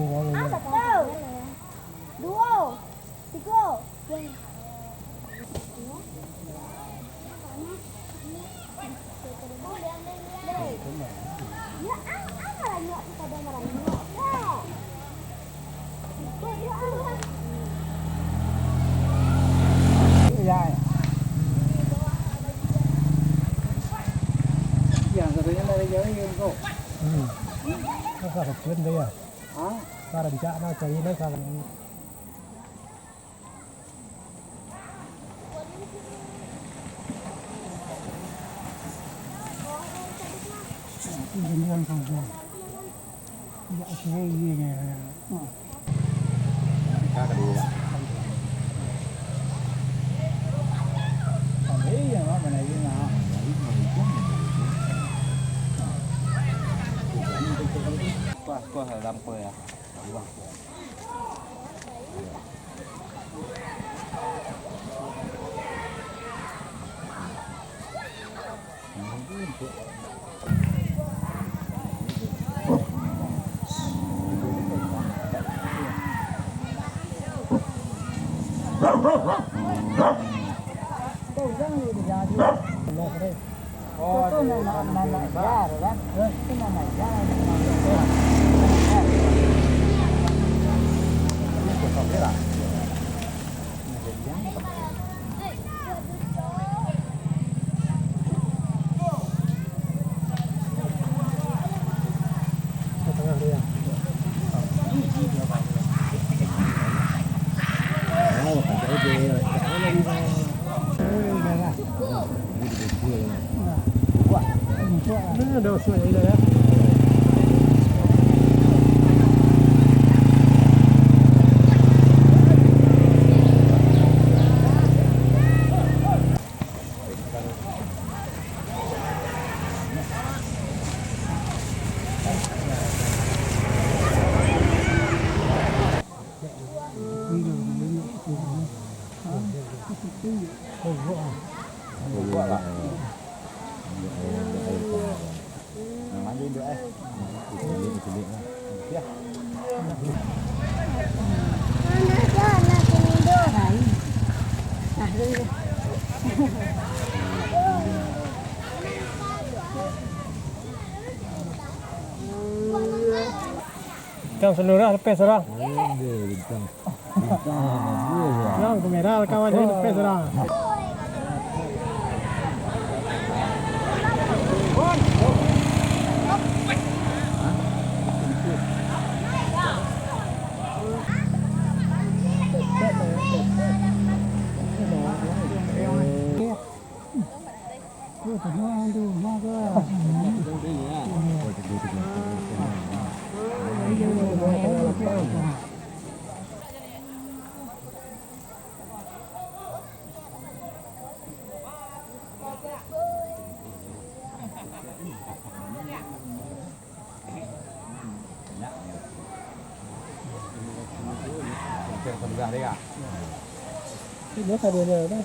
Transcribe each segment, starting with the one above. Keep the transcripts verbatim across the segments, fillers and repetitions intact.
Satu, duo, tigo. Ya, ya. Yang katanya dari jauh, ya, kok. Hmm. Kan salah kecil dia, ya. Hah? Salah dicak, nah, cari, nah, salah. Kuah, kuah, lampu ya. Bintang saluruah, lapeh surang. Bintang. Bintang, bintang. Surang kamera rakaman ni, lapeh surang. Ini tadi ada apa?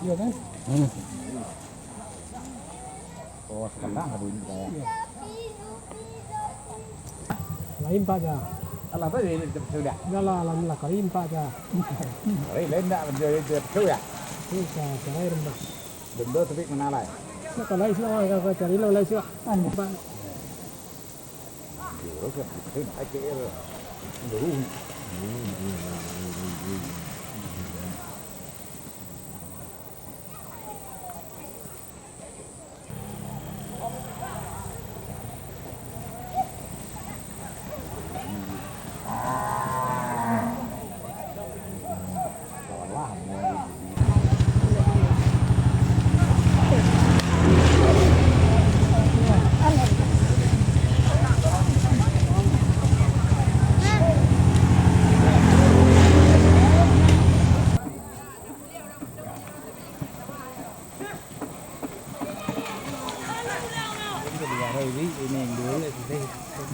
Iya kan? Hmm. Oh, sekarang ada ini saya. Iya. Lain, Pak, ja. Alah, tadi ini sudah. Dah lah, alhamdulillah, lain, Pak, ja. Lain, lain, ndak, dia, dia, dia, ya? Iya, cara rendah. Denda tapi mana lai? Nak kalau isi orang, kalau cari lo, lai isi orang. Anu, Pak.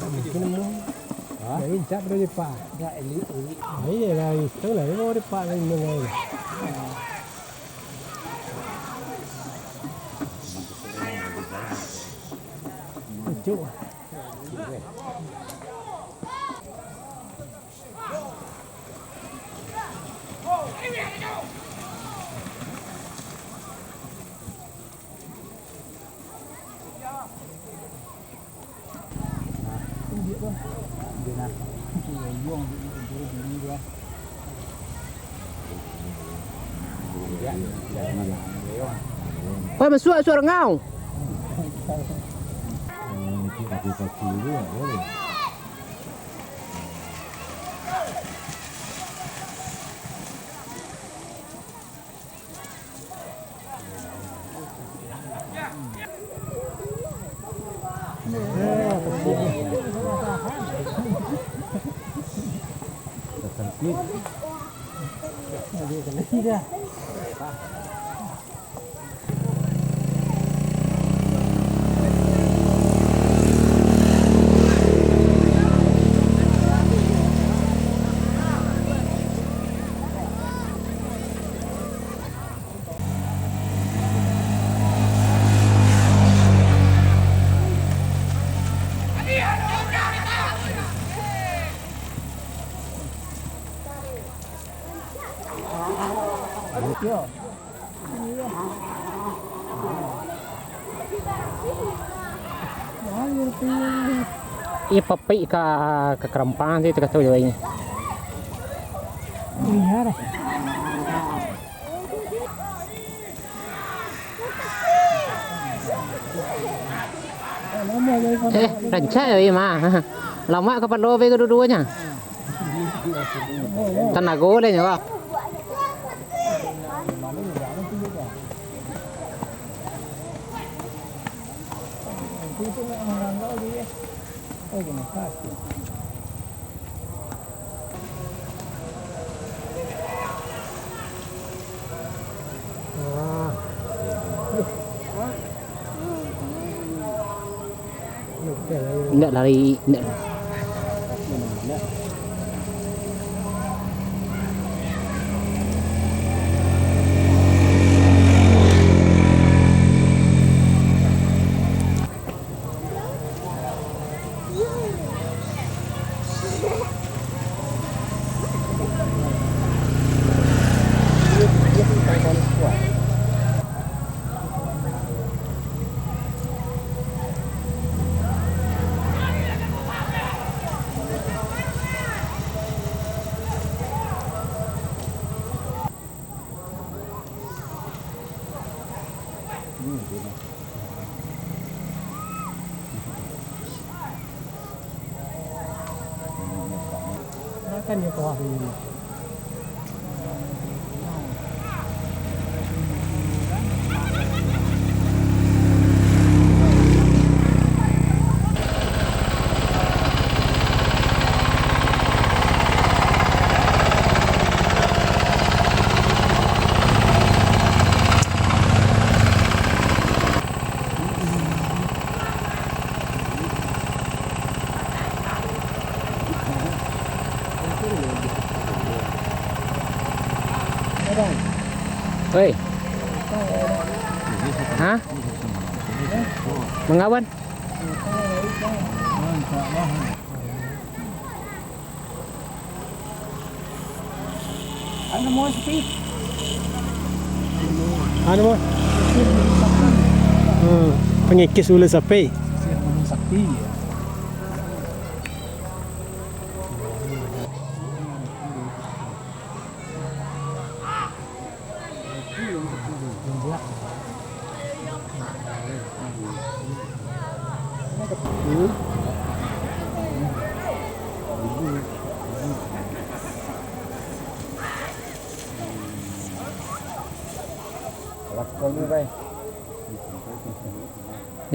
Mungkin mau. Hah? Dari cap dari pak. Ya, elit, elit. Ah, iya lah, itu lah, mau dari pak lain lain. Ucuk. Woi, masuak, masuak rangau. Iyo, papik ka, ka karampang tu, tu kato jo inyo. Iyo dah. Eh, rancak yo, mah. Lamak kapalo be kaduo-duonyo. Tanago lah nyo. Indak lari, indak. Makan di bawah ini. Oi. Hah? Mangawan? Anu mo, Siti. Anu mo? Hmm, pangikis ulu sapi. Sisir Gunung Sakti.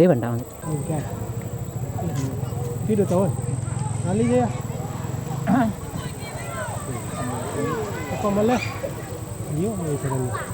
Eh, bandang. Itu dah tahu. Kali je ya. Apa malah? Iyo, iyo, salah.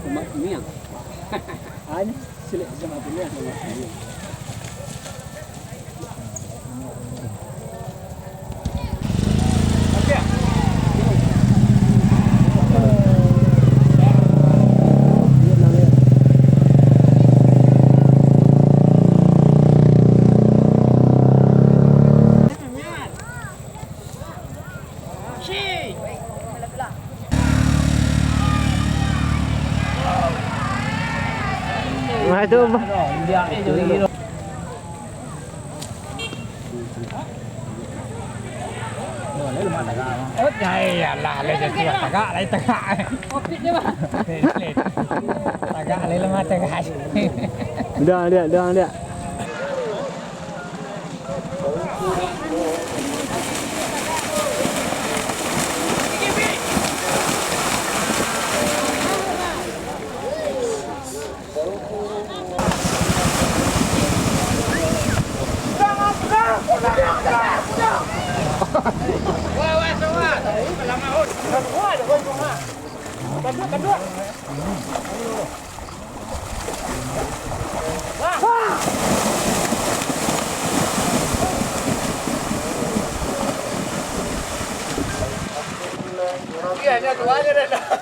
Umak Miang. Anjing, silik sama tu Miang. Nah, itu, Oh, ya iyalah, lah jadi tagak, lah tagak. Tagak, lah lamah tagak. Udah, dia, udah, dia. Iya, nya tu aja dah.